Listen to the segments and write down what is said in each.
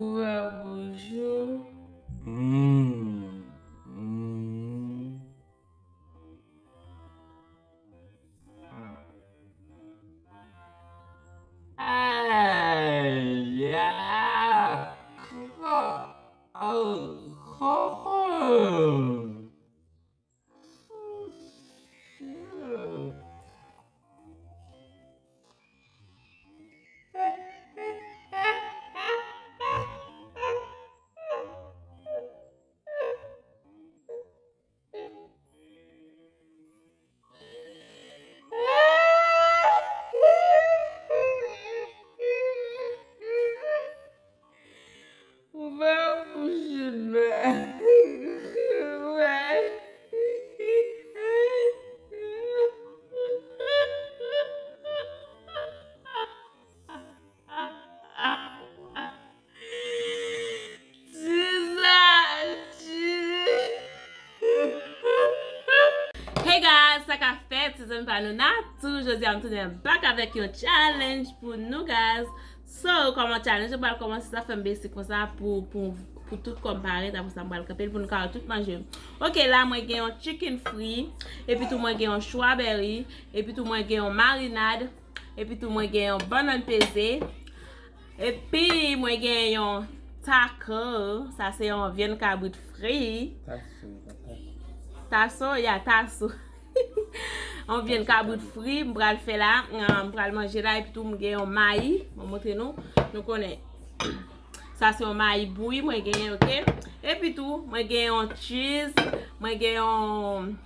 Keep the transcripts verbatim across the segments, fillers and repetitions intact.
Ouvè bouch ou. Mm. Mm. Ay, ya. Ou pa bouch ou non. Hey guys, sa k ap fèt, se zanmi pa nou Natou. Jodi a m tounen back avèk yon challenge pou nou guys. So, kòman challenge yo pral kòmanse, sa fè m bese konsa pou, pou, pou tout kò m parèt, apre sa m pral kanpe l pou nou ka wè tout manje yo. Ok, la mwen gen yon chicken fri, epi tou mwen gen yon strawberry, epi tou mwen gen yon marinad, epi tou mwen gen yon bannann peze, epi mwen gen yon taco, sa se yon vyann kabrit fri. Taso, pa taco. Taso, ya, taso. Yon vyann kabrit fri, m pral fè la, m pral manje la, epi tou m gen yon mayi, mwen montre nou, nou konnen. Sa se yon mayi bouyi mwen genyen, ok? Epi tou, mwen gen yon cheese, mwen gen yon,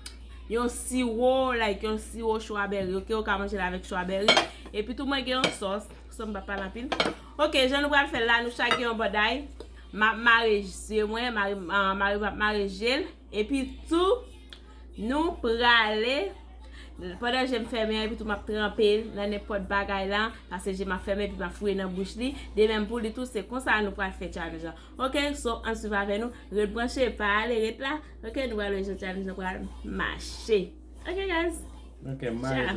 yon siwo, like yon siwo strawberry, ok? Ou ka manje l avèk strawberry. Epi tou, mwen gen yon sòs, so m pa pale anpil. Ok, jan nou pral fè l la, nou chak gen yon bòday. M ap mare je mwen, mari, ah, mari m ap mare je l. Epi tou, nou prale, pandan je m fèmen an, epi tou m ap tranpe l nan nenpòt bagay la, paske je m ap fèmen, epi m ap fouye nan bouch li. De menm pou li tou, se konsa nou pral fè challenge la. Ok, so, ann swiv avè nou, ret branche, pa ale, ret la. Ok, nou pral wè jan challenge la pral mache. Ok, guys. Ok, mare je.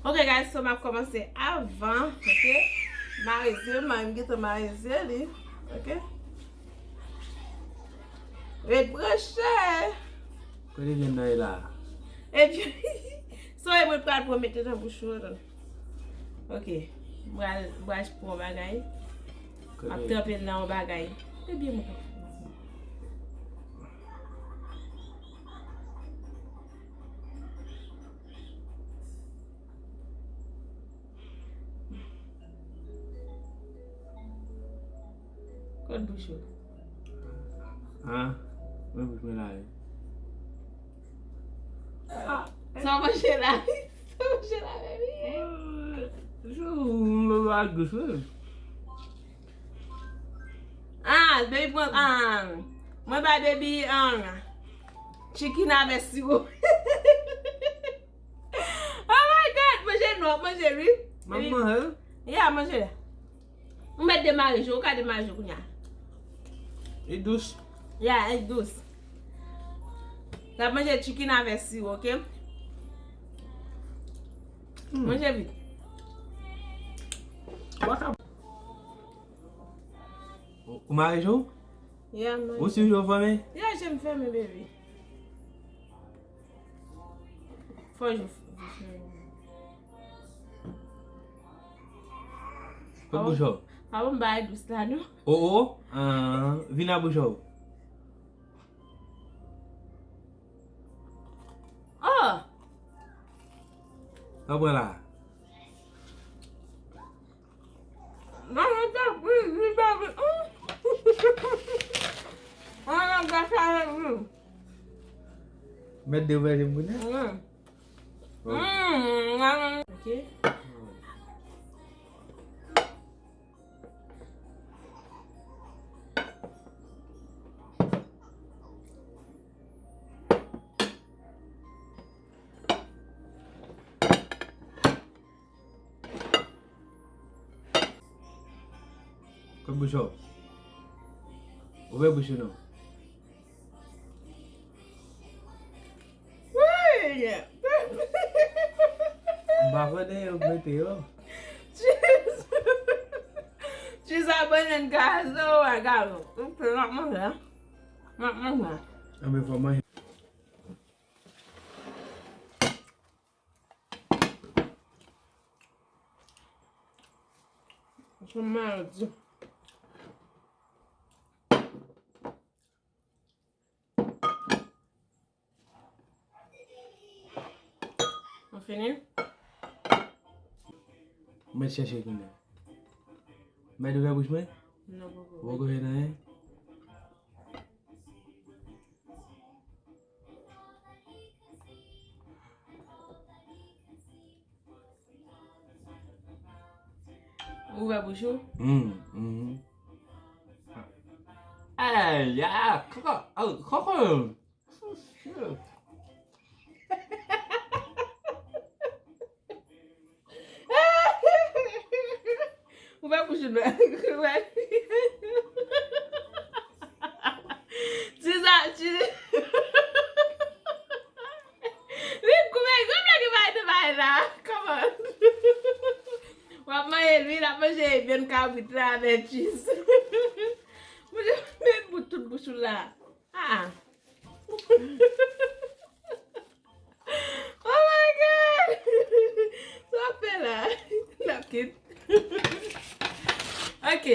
Ok, guys, so m ap kòmanse avan, ok? Mare je, mari m gentan mare je li, ok? Ret branche. Kote vyann nan ye la? Epi, so e mwen pral pran mete nan bouch ou, non? Ok. M pral, m pral pran yon bagay. M ap tranpe l nan yon bagay. Ebyen, mwen. Kot bouch ou? An? Mwen bouch mwen la wi. Sa w manje la? Sa w manje la, baby? Jou mwen ba dous wi. Ah, baby pran, ah, mwen bay baby, ah, chicken avè siwo. Oh my God, manje non, manje wi. Mwen manje. Yeah, manje. Ou mèt demare je, ou ka demare je kounye a. Li dous. Yeah, li dous. N ap manje chicken avè siwo, ok? Hmm. Manje vit. Ou, ou mare je w? Yeah, man. Ou swiv je w fèmen? Yeah, je m fèmen, baby. Fò je. Kot bouch ou? Pa bon, bay dous la, non. Oh, oh. Ah, vin a bouch ou. Oh! Sa pran la? Manman ta pri, li pa pri. Manman ta chale pri. Mèt de vèje moun nan? Wi. Ok. Mm, manman. Ok. Kot bouch ou? Ouvè bouch ou non. Wi! M pa konnen yo mete yo. Jesus! Ti sa bannann gazo a gazo. Ok, m ap manje. M ap manje. Anben, fò manje. Sa maladi. Ou fini? Mwen chèche kounye a. Mwen ouvè bouch mwen? Non, poko. Poko fè anyen? Ou ouvè bouch ou? Mm, mm. Ay, ya, koko, oh, koko. Ou fè bouch ou dwèt. Ti sa, ti. Li gou, men gou, men ki bay de bay la. Kòman? W ap manje lwil, ap manje vyann kabrit la avèk cheese. Mwen, men bout tout bouch ou la. Ah. Oh my God! Sa w ap fè la? Napkin. Ok.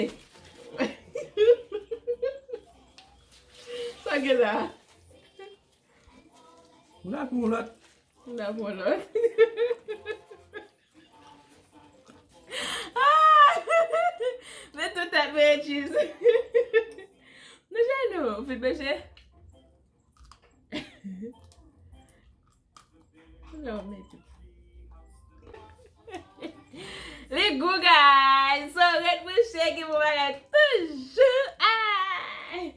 Sa gen la? M la pou lòt. M la pou lòt. Ah! Men tout tèt mwen cheese. Nou jalou, ou fin manje? Lè w mete. Li gou, guys. So, ret bouche ki pou bagay toujou. Ay!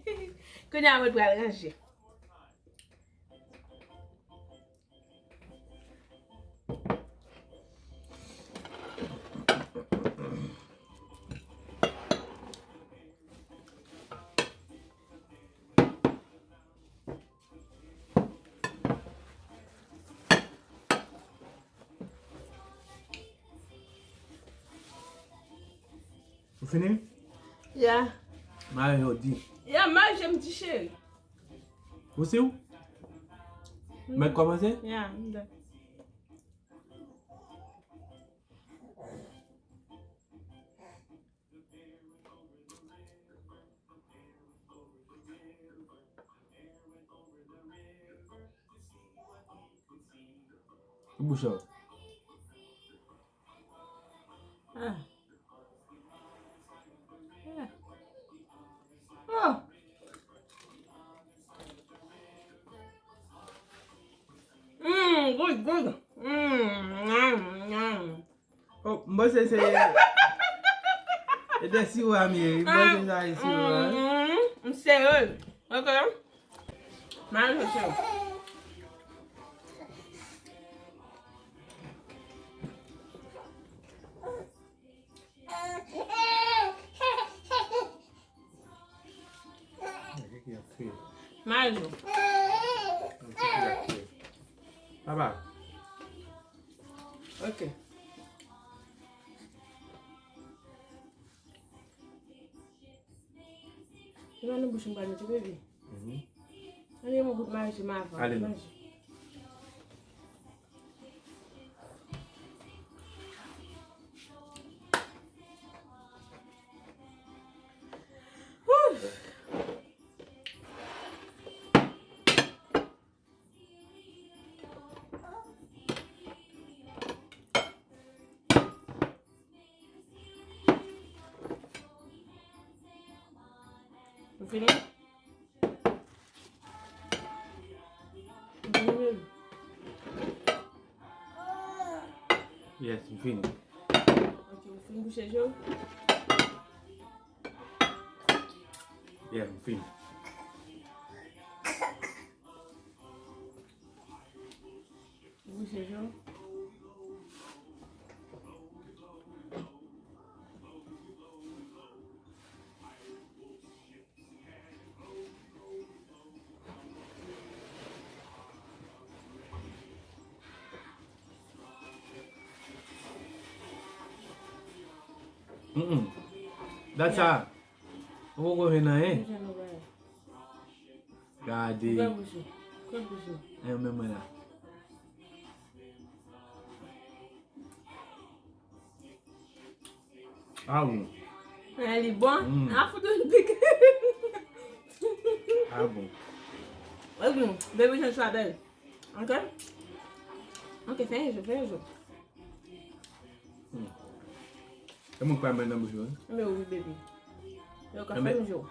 Kounye a, mwen pral ranje. Ou fini? Ya. Manje w di. Ya, manje m di cheri. Ou si w? Mèt kòmanse? Ya, m dè. Bouch ou. Ah. Ah. Oh. Mm, good, good. Mm, nyam, nyam. Oh, m panse se, e de siwo a m ye wi. M panse sa e siwo a. Mm, mm, m serye. Ok. Manje serye. Manje. Papa. Ok. Se pa nan bouch m pral mete, baby. Mhm. Ann, yon bout manje m avan. Ale non. Manje. Woo! Ou fini? Ou fini, baby? Yes, m fini. Ok, ou fin bouche je w? Yeah, m fini. Bouche je w. Mm, mm. Dat sa. Ou poko jwenn anyen. Ou jwenn anyen. Gade. Ouvè bouch ou. Ouvè bouch ou. E menm mwen la. Ah bon. E li bon? Mm. A fout ou pik. Ah bon. Ok, bebe jan sa bèl. Ok? Ok, fè yon jou, fè yon jou. Hmm. E mwen k pa mwen nan bouch ou, wi. Men wi, bebe. Yo ka fè yon jou.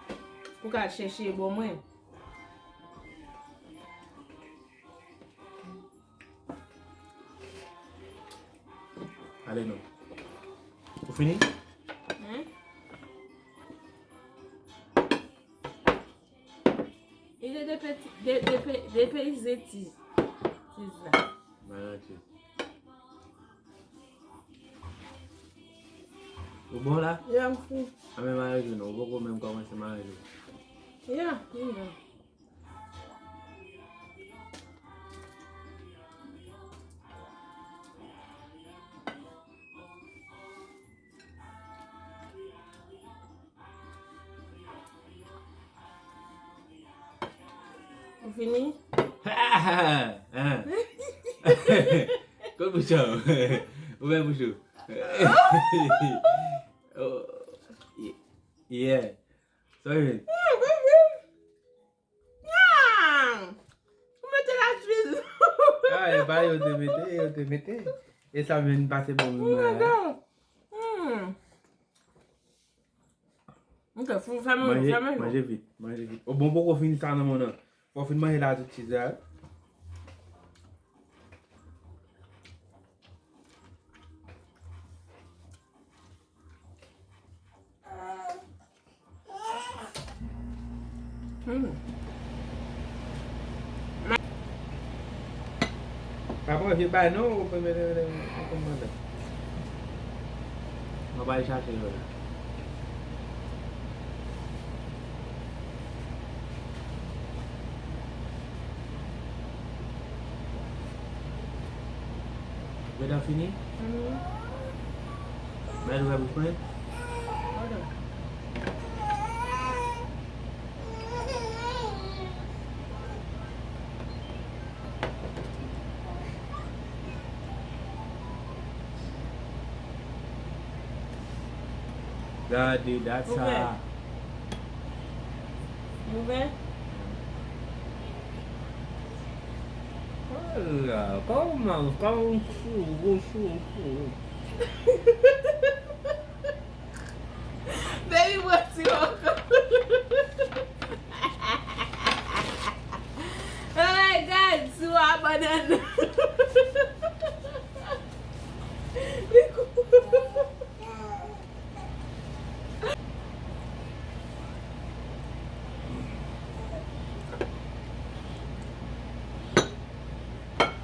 Pou ka chèche bon mwen. Ale non. Ou fini? Hein? Il est de petit, de, de, de, de petit, ti, ti la. Mwen rantre. Ou bon la? Yeah, I'm full. A men manje non, ou poko menm kòmanse manje. Yeah, I'm done. Ou fini? Kot bouch ou? Ouvè bouch ou. Oh, yeah. Sorry. Ah, ou mete la twil. Ah, e pa yo te mete, yo te mete. E sa vin pase bon moun nan. Hmm. Ok, fou, fèmen, manje, fèmen. Manje vit, manje vit. O bon, poko fini sa nan men w nan. Fò w fin manje la tout cheese la. Hmm. Pa pran vye bay non, ou mete, mete, mete, mete. Mwen pa al chache yo la. Bread lan fini? Mhm. Bread ouvè bouch mwen. Hold on. Gade dat sa. Ouvè. Ouvè. Ala, kòman, kòman, chou, chou, chou. Baby, mwen ti ankò. Oh my God, sou a bannann. Li kou-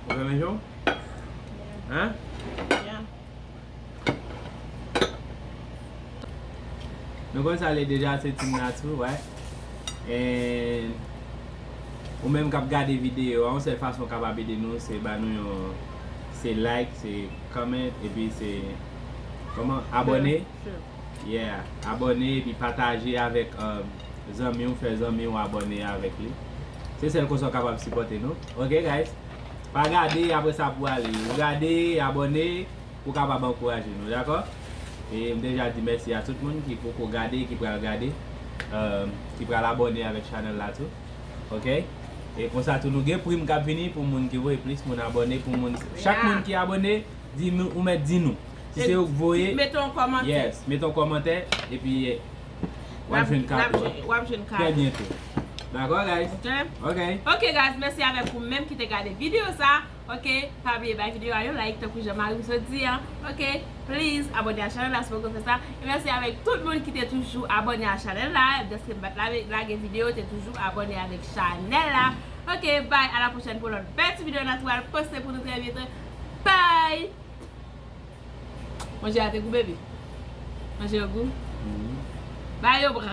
Ou renmen jan? Hein? Yeah. Nou konn sa l ye deja, se Team Natou, right? And ou menm k ap gade videyo a, yon sèl fason w kapab ede nou, se ba nou yon, se like, se comment, epi se, kòman? Abòne. Sure, sure. Yeah, abòne, epi pataje avèk, um, zanmi w, fè zanmi w abòne avèk li. Se sèl konsa w kapab sipòte nou. Ok, guys? Pa gade, apre sa pou ale. Ou gade, abòne, pou kapab ankouraje nou, dakò? E m deja di mèsi a tout moun ki poko gade, ki pral gade, um, ki pral abòne avèk chanèl la tou. Ok? E konsa tou nou gen prim k ap vini pou moun ki voye plis moun abòne, pou moun, chak moun ki abòne, di nou, ou mèt di nou. Si se ou k voye, mete yon kòmantè. Yes, mete yon kòmantè, epi, eh, w ap jwenn kado a. W ap jwenn kado. Trè byento. Dakò, guys? Ok. Ok. Ok, guys, mèsi avèk ou menm ki te gade videyo sa. Ok, pa bliye bay videyo a yon like, tankou Jean Marie m sot di an. Ok, please, abòne a chanèl la si w poko fè sa. E mèsi avèk tout moun ki te toujou abòne a chanèl la. Dèske m pa t lave, lage videyo, te toujou abòne avèk chanèl la. Ok, bye, a la pwochèn pou lòt bèl ti videyo n a tou al poste pou nou trè byento. Bye! Manje a te gou, baby? Manje yo gou? Mhm. Ba yo bra.